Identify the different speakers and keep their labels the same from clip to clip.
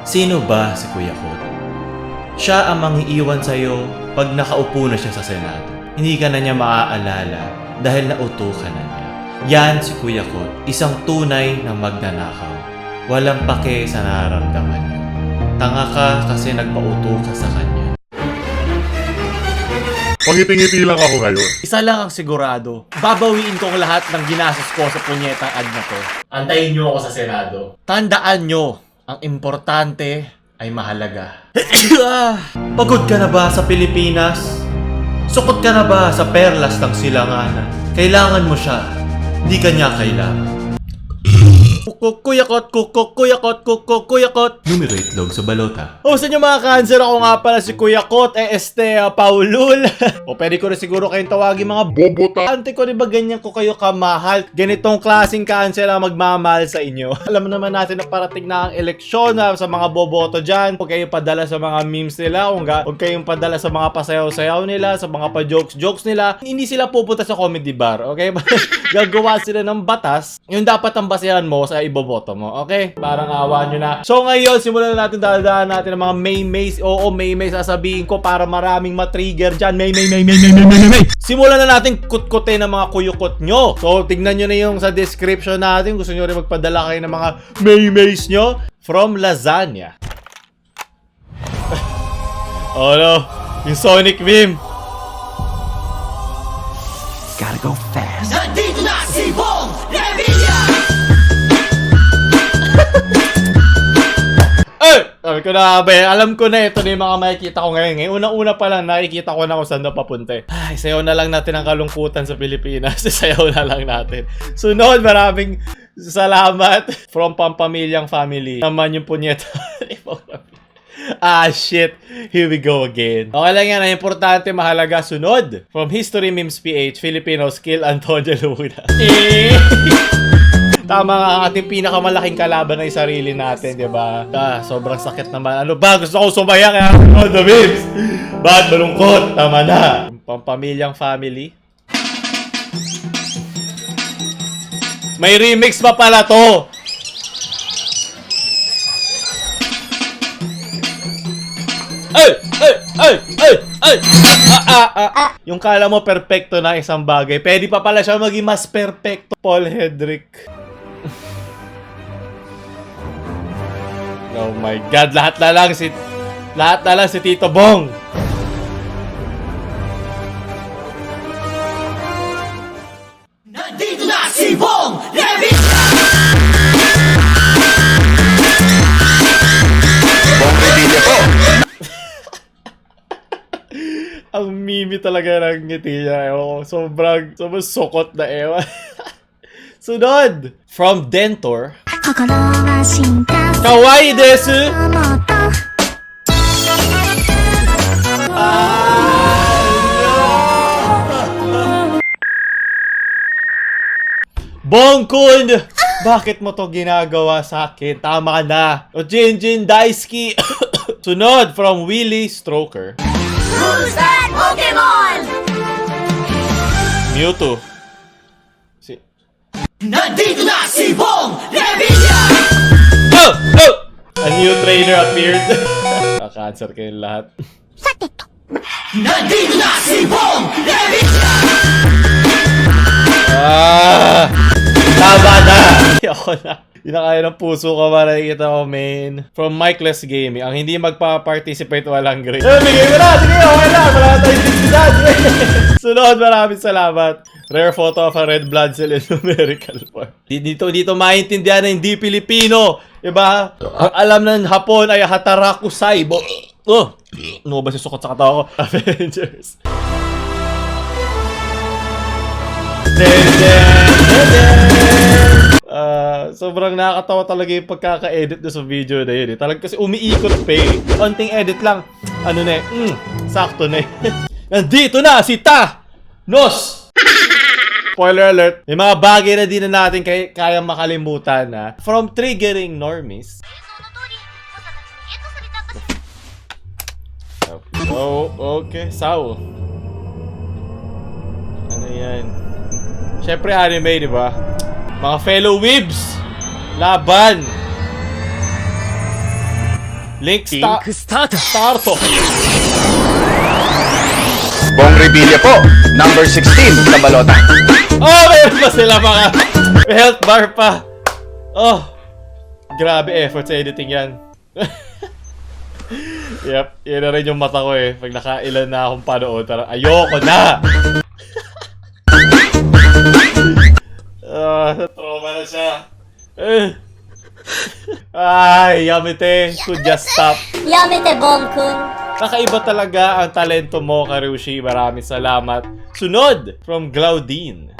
Speaker 1: Sino ba si Kuya Kot? Siya ang mangiiwan sa'yo pag nakaupo na siya sa Senado. Hindi ka na niya maaalala dahil nauto ka na niya. Yan si Kuya Kot, isang tunay na magnanakaw. Walang pake sa nararamdaman niyo. Tanga ka kasi nagpauto ka sa kanya.
Speaker 2: Pangiti-ngiti lang ako ngayon.
Speaker 1: Isa lang ang sigurado. Babawiin ko ang lahat ng ginastos ko sa punyetang ad na to. Antayin niyo ako sa Senado. Tandaan niyo, ang importante ay mahalaga. Pagod ka na ba sa Pilipinas? Sukot ka na ba sa perlas ng silanganan? Kailangan mo siya. Di ka niya kailangan. Kuya Kot, Kuya Kot, Kuya Kot. Numero itlog sa balota. Sa inyo mga cancer, ako nga pala si Kuya Kot, Paulul. O pwede ko na siguro kayong tawagin mga
Speaker 2: Bobota.
Speaker 1: ante ko, di ba ganyan ko kayo kamahal? Ganitong klaseng cancer ang magmamahal sa inyo. Alam naman natin na parating na ang eleksyon sa mga boboto dyan. Huwag kayong padala sa mga memes nila, huwag kayong padala sa mga pasayaw-sayaw nila, sa mga pa-jokes nila. Hindi sila pupunta sa comedy bar, okay? Gagawa sila ng batas, yung dapat ang basehan mo sa iboboto mo, okay? Parang awa nyo na. So ngayon, simulan na natin, dadaan natin ang mga may-mays. Oo, may-may sasabihin ko para maraming matrigger dyan. May. Simulan na natin kutkutin ng mga kuyukot nyo. So, tignan nyo na yung sa description natin. Gusto nyo rin magpadala kayo ng mga may-mays nyo from Lasagna. Oh no, yung Sonic meme.
Speaker 3: Gotta go fast.
Speaker 4: Nandito na si Bong Revilla!
Speaker 1: Sabi ko na, alam ko na ito na yung mga makikita ko ngayon. Unang-una pa lang nakikita ko na kung saan na papunta. Ay, sayaw na lang natin ang kalungkutan sa Pilipinas. Sayaw na lang natin. Sunod, maraming salamat from Pampamilyang Family. Naman yung punyeta. Shit. Here we go again. Okay lang yan. Ang importante, mahalaga. Sunod. From History Memes PH, Filipino Skill, Antonio Luna. Tama nga, ang ating pinakamalaking kalaban ay sarili natin, di ba? Sobrang sakit naman. Ano ba? Gusto ko sumaya kaya ako the memes. Ba't malungkot? Tama na. Pampamilyang Family. May remix pa pala to. Yung kala mo perfecto na isang bagay, pwede pa pala siya maging mas perfecto. Paul Hedrick. Oh my God, lahat na lang si Tito Bong.
Speaker 4: Nandito na si Bong Revilla!
Speaker 2: Bong Revilla po.
Speaker 1: Ang mimi talaga ng ngiti niya. Sobrang sukot na ewan. Sunod! From Dentor. Kawaii desu! Bongkun! Bakit mo to ginagawa sa akin? Tama na! O Jinjin Daisuke! Sunod from Willy Stroker.
Speaker 4: Who's that Pokemon?
Speaker 1: Mewtwo.
Speaker 4: Nandito na si Bong Revilla!
Speaker 1: A new trainer appeared. Cancer kayong lahat.
Speaker 4: Nandito na si Bong Revilla!
Speaker 1: Tama na! Ako na. Hindi na kaya ng puso ko para nakikita ko, main. From Mikeless Gaming. Ang hindi magpa-participate walang grade. Bigay mo na! Sige, okay na! Wala tayong dignidad! Sunod, maraming salamat. Rare photo of a red blood cell in numerical form. Dito maintindihan na hindi Pilipino. Diba? Ang alam ng Hapon ay Hatarakusai. Ano ba si sukot sa katawa ko? Avengers. Sobrang nakakatawa talaga yung pagkaka-edit do sa video na yun. Talagang kasi umiikot pa eh. Konting edit lang. Ano na eh. Sakto na eh. Nandito na si Nos! Spoiler alert. May mga bagay na di na natin kaya makalimutan na. From Triggering Normies. Okay. Sao. Ano yan? Syempre anime, di ba? Mga fellow weebs! Laban! Link
Speaker 3: Start.
Speaker 1: Starto.
Speaker 2: Bong Revilla po. Number 16 sa balota.
Speaker 1: Oh, meron pa sila mga may health bar pa. Oh, grabe effort sa editing yan. Yep, yan na rin yung mata ko eh. Pag nakailan na akong panood, parang ayoko na! Trauma na siya. Ay, Yamete, could just stop.
Speaker 5: Yamete, Bong-kun.
Speaker 1: Kakaiba talaga ang talento mo, Karushi. Maraming salamat. Sunod, from Glaudine.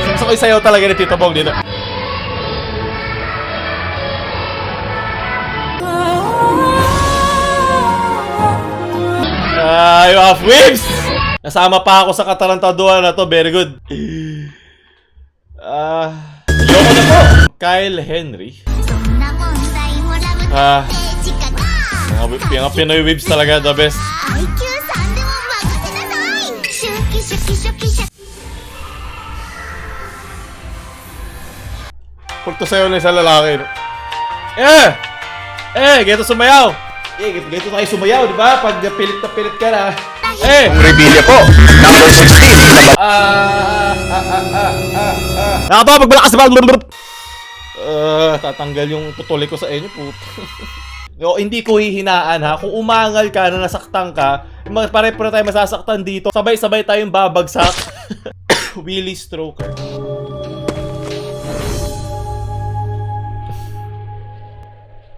Speaker 1: Gusto ko isayaw talaga ni Tito Bong dito. You have whips! Nasama pa ako sa katarantaduhan na to. Very good. Ayoko na po. Kyle Henry. Mga Pinoy whips talaga. The best. Pagto sa'yo na isang lalaki. Ganito sumayaw. Ganito tayo sumayaw, di ba? Pag pilit na pilit ka na.
Speaker 2: Bong Revilla po. Number 16 sa balota.
Speaker 1: Nakaba, magbalakas ba? Tatanggal yung tutuloy ko sa inyo, puto. No, hindi ko hihinaan ha. Kung umangal ka na nasaktan ka, pare-pare tayo masasaktan dito. Sabay-sabay tayong babagsak. Willy Stroker.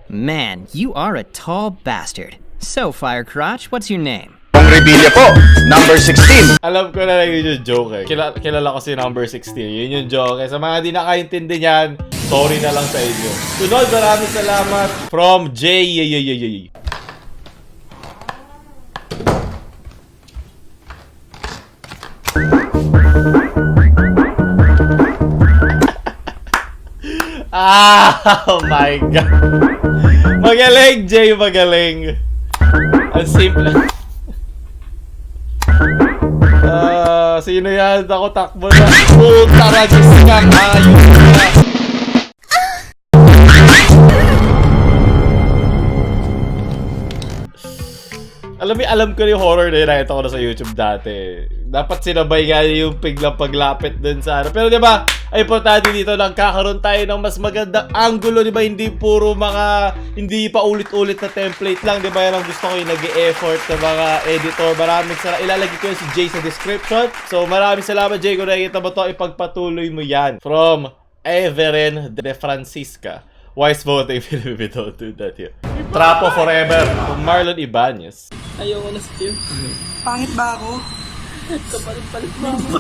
Speaker 3: Man, you are a tall bastard. So, Firecrotch, what's your name?
Speaker 2: Bong Revilla po. Number 16.
Speaker 1: Alam ko na yun yung joke eh. Kilala ko si number 16. Yun yung joke eh. Sa mga di nakaintindi niyan, sorry na lang sa inyo. Sunod, maraming salamat from Jay. Oh my God. Magaling, Jay. Magaling. Ang simple. Sino yan? Ako takbo na. Puta na, Diyos ka. Ayos na. Alam ko yung horror na yun. Nakita ko na sa YouTube dati. Dapat sinabay nga yung biglang paglapit dun sa ano. Pero diba, ay importante dito, nagkakaroon tayo ng mas magandang angulo, diba? Hindi puro mga, hindi pa ulit-ulit na template lang, diba? Yan ang gusto ko yung nag-e-effort ng mga editor. Maraming salamat. Ilalagay ko yun si Jay sa description. So, maraming salamat, Jay. Kung nakikita mo to, ipagpatuloy mo yan. From Everin De Francisca. Wise voting, we don't do that here. Trapo forever. From Marlon Ibanez.
Speaker 6: Ayoko na Steve. Pangit ba ako? Kapalit-palit ba ako?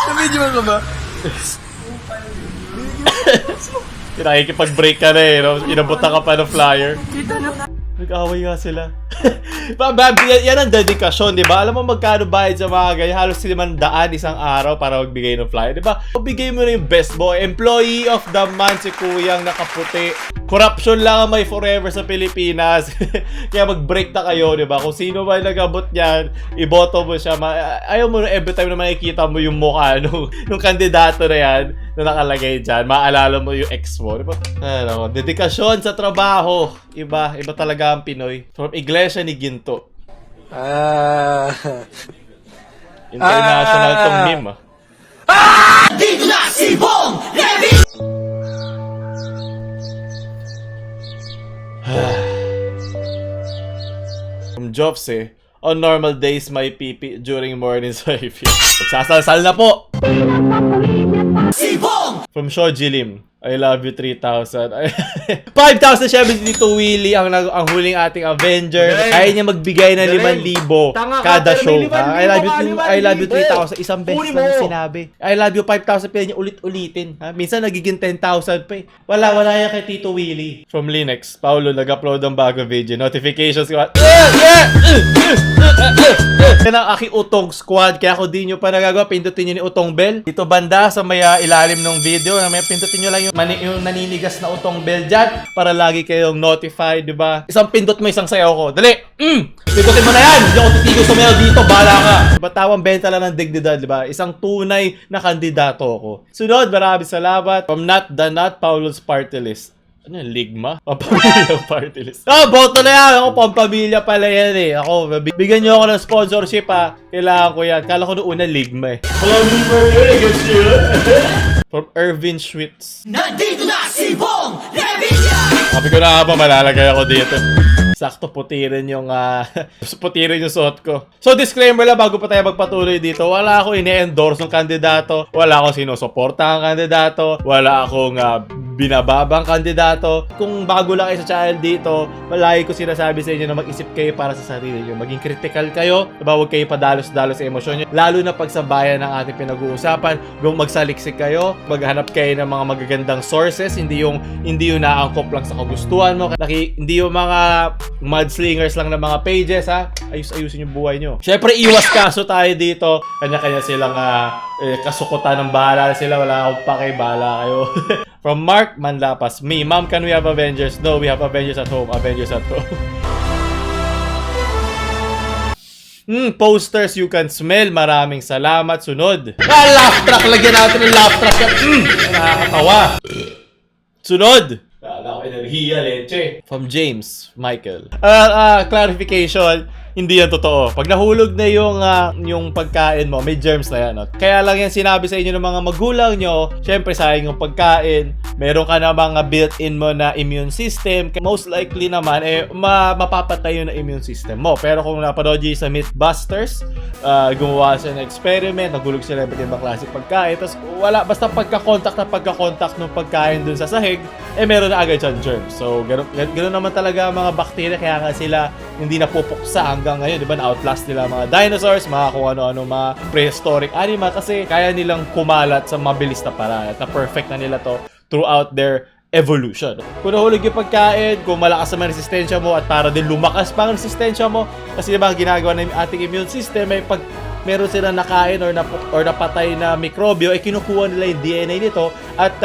Speaker 6: Na-video ka ba?
Speaker 1: Nakikipag-break ka na eh, no? Inabutan ka pa ng flyer.
Speaker 6: Kita na.
Speaker 1: Nag-away nga sila. Yan ang dedikasyon, di ba? Alam mo magkano bayad sa mga ganyan? Halos 500 isang araw para magbigay ng flyer, di ba? Bigay mo na yung best boy. Employee of the month si Kuyang nakaputi. Corruption lang ang may forever sa Pilipinas. Kaya mag-break na kayo, di ba? Kung sino ba nag-abot niyan, iboto mo siya. Ayaw mo every time na makikita mo yung mukha nung kandidato na yan na nakalagay dyan. Maalala mo yung ex mo, di ba? Ano, dedikasyon sa trabaho. Iba talaga ang Pinoy. From Iglesia ni Ginto. International tong meme,
Speaker 4: Dito na si Bong Revilla!
Speaker 1: From Jobs eh. On normal days, may pipi during mornings. Magsasalsal na po!
Speaker 4: Si Bong!
Speaker 1: From Shoji Lim. I love you 3,000. 5,072 Willy ang huling ating Avenger. Kaya niya magbigay ng 5,000 kada show. I love you 3,000. Isang beses na sinabi. I love you 5,000 pila niya ulit-ulitin. Ha? Minsan nagiging 10,000 pa eh. Wala yan kay Tito Willy. From Linux, Paulo nag-upload ng bagong video. Notifications ko. Yan ang aking utong squad. Kaya kung di nyo pa nagagawa, pindutin nyo ni utong bell. Dito banda sa may ilalim ng video, may pindutin nyo lang yung naninigas na utong bell dyan para lagi kayong notified, di ba? Isang pindot mo, isang sayaw ko. Dali! Pindutin mo na yan! Hindi ako titigil sumayaw dito, bahala ka! Batawang benta lang ng dignidad, di ba? Isang tunay na kandidato ako. Sunod, maraming salamat. From Not the Not, Paulo's Party List. Ano yung Ligma? Pampamilya party list. Boto na yan! Ako, pampamilya pala yan eh. Ako, bigyan nyo ako ng sponsorship ha. Kailangan ko yan. Kala ko noong una Ligma eh. From Irvin Schwitz.
Speaker 4: Nandito na si Bong Revilla!
Speaker 1: Sabi ko na ba, malalagay ako dito. Sakto, putirin yung putirin yung suot ko. So, disclaimer lang bago pa tayo magpatuloy dito. Wala ako ini-endorse ng kandidato. Wala akong sinusuporta ang kandidato. Wala akong binababang kandidato. Kung bago lang kayo sa channel dito, malagi ko sinasabi sa inyo na mag-isip kayo para sa sarili nyo. Maging critical kayo. Diba, huwag kayo padalos-dalos sa emosyon nyo. Lalo na pag sa bayan ng ating pinag-uusapan, magsaliksik kayo. Maghanap kayo ng mga magagandang sources. Hindi yung naangkop lang sa kagustuhan mo. Hindi yung mga mudslingers lang ng mga pages ha. Ayusin yung buhay nyo. Syempre, iwas kaso tayo dito. Kanya-kanya silang kasukutan ng bahala sila. Wala akong pake, bahala kayo. From Mark Manlapas. Me, Mom, can we have Avengers? No, we have Avengers at home. Avengers at home. Posters you can smell. Maraming salamat. Sunod. Laugh track. Lagyan natin ng laugh track. Nakakatawa. Sunod. Wala ko enerhiya, leche. From James Michael. Clarification, hindi yan totoo. Pag nahulog na yung pagkain mo, may germs na yan. No? Kaya lang yan sinabi sa inyo ng mga magulang nyo, syempre sayang yung pagkain, meron ka na mga built-in mo na immune system, most likely naman, mapapatay yung immune system mo. Pero kung napanood nyo sa Mythbusters, gumawa sila ng experiment, nagulog sila iba't ibang klase pagkain, tapos wala, basta pagka-contact ng pagkain dun sa sahig, meron na agad siyang germs. So, ganoon naman talaga mga bakterya, kaya nga sila hindi napupuksa hanggang ngayon, di ba? Na-outlast nila mga dinosaurs, mga kung ano-ano, mga prehistoric animal, kasi kaya nilang kumalat sa mabilis na paraan at na-perfect na nila to throughout their evolution. Kung nahulog yung pagkain, kung malakas naman resistensya mo at para din lumakas pa ang resistensya mo, kasi diba ang ginagawa ng ating immune system ay pag meron silang nakain or napatay na mikrobyo, kinukuha nila yung DNA nito at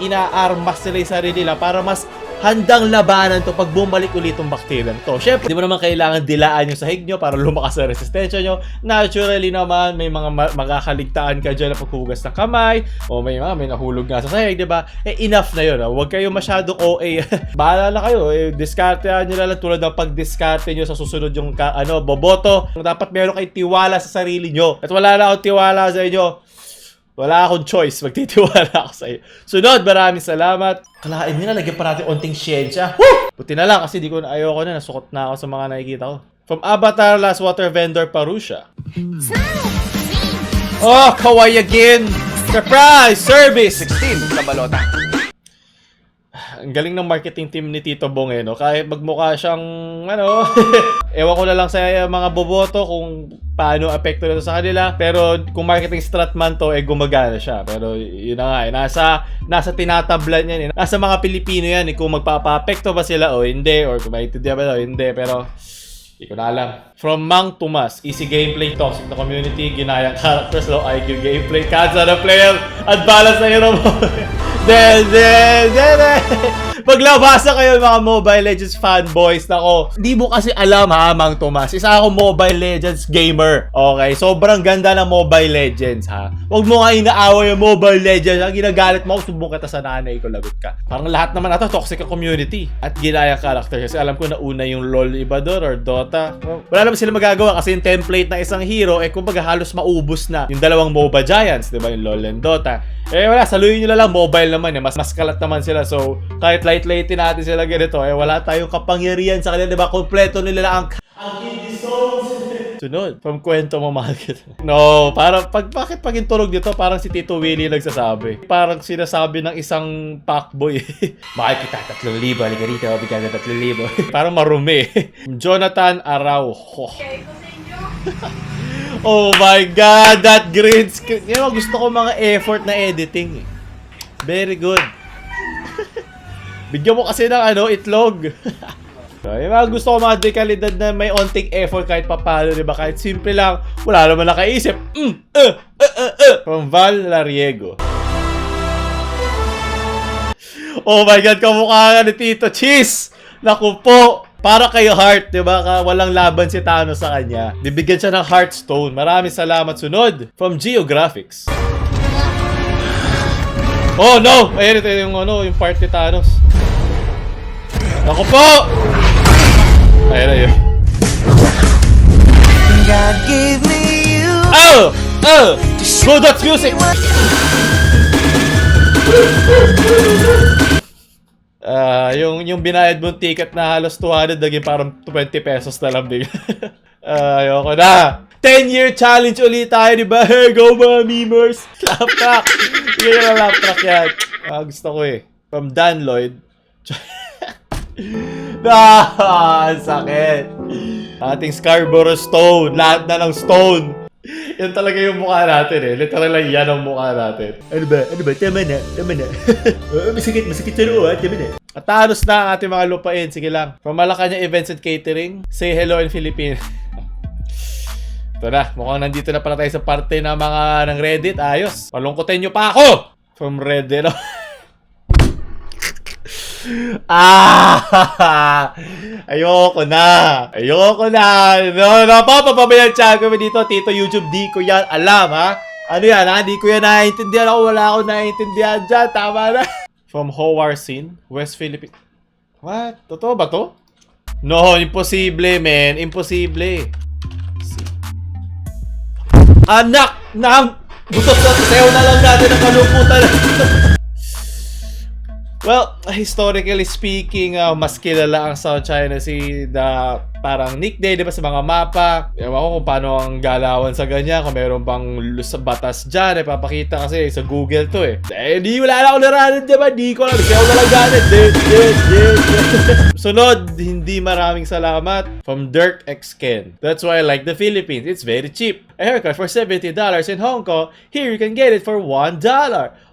Speaker 1: ina-armas nila yung sarili nila para mas handang labanan to pag bumalik ulit yung bacteria to. Syempre, di mo naman kailangan dilaan yung sahig nyo para lumakas ang resistensya nyo. Naturally naman, may mga magkakaligtaan ka dyan na paghugas ng kamay o may nahulog nga sa sahig, di ba? Enough na yun. Huwag kayo masyadong OA. Bahala na kayo. Diskartehan nyo na lang tulad ng pag-discarte nyo sa susunod yung boboto. Dapat meron kayong tiwala sa sarili nyo. At wala na akong tiwala sa inyo. Wala akong choice, magtitiwala ako sa iyo. Sunod, maraming salamat. Kalain nyo na, lagyan pa natin onting siyensya. Buti na lang kasi ayoko na, nasukot na ako sa mga nakikita ko. From Avatar, Last Water Vendor, Parusha. Oh, kawaii again! Surprise! Service!
Speaker 2: 16, Kabalota.
Speaker 1: Ang galing ng marketing team ni Tito Bong no? Kahit magmukha siyang, ewan ko na lang sa mga boboto kung paano apekto nito sa kanila. Pero kung marketing strat man to, gumagana siya. Pero yun na nga, nasa tinatablan yan. Nasa mga Pilipino yan, kung magpapa-apekto ba sila o hindi, or kung maintindihan ba o hindi. Pero hindi ko na alam. From Mang Tomas, easy gameplay, toxic na community, ginayang characters, low IQ gameplay, cancel the player, at balance na hero mo. Paglabasa kayo mga Mobile Legends fanboys, nako, di mo kasi alam ha, Mang Tomas. Isa ako Mobile Legends gamer. Okay, sobrang ganda ng Mobile Legends ha. Huwag mo nga inaaway yung Mobile Legends. Ang ginagalit mo, subong kita sa nanay ko, lagot ka. Parang lahat naman ito, toxic community. At ginayang character. Kasi alam ko na una yung LOL iba doon or Dota. Wala naman sila magagawa kasi yung template ng isang hero, kumbaga halos maubos na. Yung dalawang MOBA Giants, di ba? Yung LOL and Dota. Wala, saluhin nyo na lang, mobile naman mas kalat naman sila. So, kahit light-lightin natin sila ganito, wala tayong kapangyarihan sa kanila, diba? Kompleto nila ang Kidney Stones. Sunod, from kwento mo, mahal kita. No, parang, bakit pag inturog dito, parang si Tito Willie nagsasabi. Parang sinasabi ng isang fuckboy. Mahal kita, 3,000, halika rito, bigyan na 3,000. Parang marumi. Jonathan Araujo. Oh my God, that green screen. Gusto ko mga effort na editing. Very good. Bigyan mo kasi ng itlog. So, yung mga gusto ko mga dekalidad na may onting effort kahit papalo, di ba? Kahit simple lang, wala naman nakaisip. From Val Lariego. Oh my God, kamukha ka ni Tito Cheese! Naku po! Para kayo Heart, di ba? Walang laban si Thanos sa kanya. Bibigyan siya ng Heartstone. Maraming salamat. Sunod, from Geographics. Oh no! Ayan, ito yung, yung part ni Thanos. Naku po! Ayan.
Speaker 4: God gave me you.
Speaker 1: Go, that's music! Yung binayad mong ticket na halos 200, naging parang 20 pesos na lang bigla. Ayoko na. 10-year challenge ulit tayo, di ba? Hey, go mga memers! Laugh track! Sige na laugh track yan. Gusto ko eh. From Dan Lloyd. Ang sakit. Ating Scarborough Stone. Lahat na ng stone. Yan talaga yung mukha natin eh. Literal lang yan ang mukha natin. Ano ba? Tama na. Masakit sa loob ha. Tama na. At talos na ang ating mga lupain. Sige lang. From Malacanang Events and Catering, say hello in Philippines. Ito na. Mukhang nandito na pala tayo sa parte ng mga ng Reddit. Ayos. Palungkutin nyo pa ako. From Reddit. Ayoko na. Papabayang chat kami dito. Tito YouTube, di ko yan alam, ha? Ano yan, ha? Di ko yan naiintindihan ako. Wala akong naiintindihan dyan. Tama na. From Howard Scene, West Philippines. What? Totoo ba to? No, imposible, man. Imposible. Anak ng... Butot na sayo na lang natin ang kalungkutan. Well, historically speaking, mas kilala ang South China Sea parang nickname, di ba, sa mga mapa. Ewan ko kung paano ang galawan sa ganyan, kung meron bang batas dyan, papakita kasi sa Google to eh. Wala na ako naranan dyan ba? Di ko alam. Kaya ako nalang ganit. Sunod, hindi maraming salamat. From Dirk X Ken. That's why I like the Philippines. It's very cheap. A haircut for $70 in Hong Kong. Here you can get it for $1.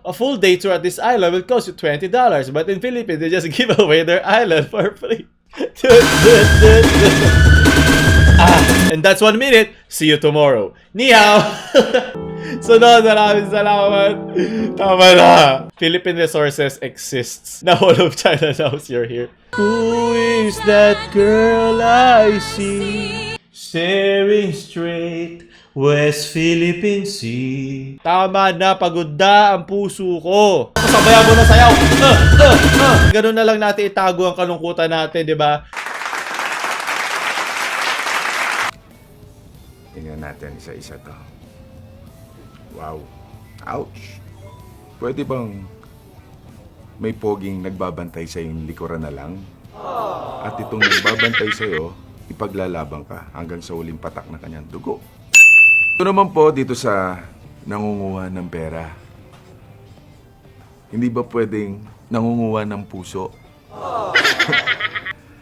Speaker 1: A full day tour at this island will cost you $20, but in Philippines, they just give away their island for free. And that's 1 minute. See you tomorrow. Ni hao! Sunod, maraming salamat. Tama na. Philippine resources exists. The whole of China knows you're here. Who is that girl I see? Staring straight West Philippine Sea. Tama na, pagod na ang puso ko. Sabayan mo na sayaw. Ganun na lang natin itago ang kalungkutan natin, di ba?
Speaker 5: Tingnan natin isa-isa to. Wow. Ouch. Pwede bang may poging nagbabantay sa yung likuran na lang? At itong nagbabantay sa'yo, ipaglalabang ka hanggang sa huling patak na kanyang dugo. Ito naman po dito sa nangunguha ng pera. Hindi ba pwedeng nangunguha ng puso?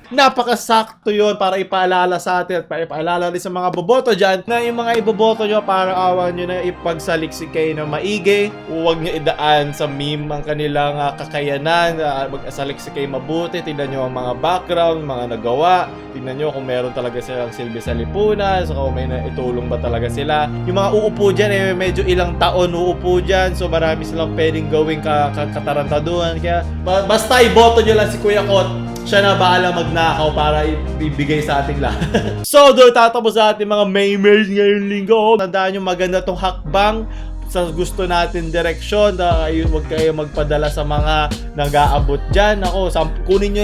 Speaker 1: Napakasakto yun para ipaalala sa atin at para ipaalala rin sa mga boboto dyan na yung mga iboboto nyo para awan nyo na ipagsaliksik kayo ng maigi. Huwag nyo idaan sa meme ang kanilang kakayanan. Magsaliksik kayo mabuti. Tingnan nyo ang mga background, mga nagawa. Tingnan nyo kung meron talaga silang silbi sa lipunan. So kung may naitulong ba talaga sila. Yung mga uupo dyan, medyo ilang taon uupo dyan. So marami silang pwedeng gawing katarantaduhan. Kaya basta iboto nyo lang si Kuya Kot. Siya na bahala magnakaw para ibigay sa ating lahat. So, doon tatapos sa ating mga memers ngayong linggo. Tandaan nyo, maganda tong hakbang sa gusto natin direksyon. Huwag kayo magpadala sa mga nag-aabot dyan. Ako, kunin nyo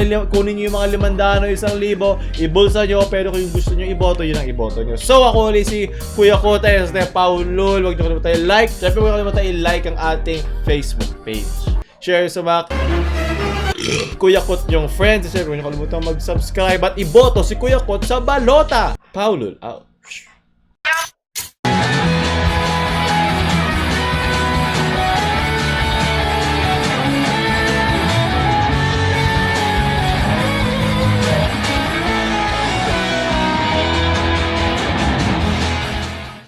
Speaker 1: yung mga 500 o 1,000, ibulsa nyo, pero kung gusto nyo iboto, yun ang iboto nyo. So, ako ulit si Kuya Kota, Paulul. Huwag nyo kalimutan i-like. Siyempre, huwag nyo kalimutan i-like ang ating Facebook page. Share sa mga Kuya Kot yung friends. Siyempre, huwag nyo kalimutan mag-subscribe at iboto si Kuya Kot sa balota. Paulul out.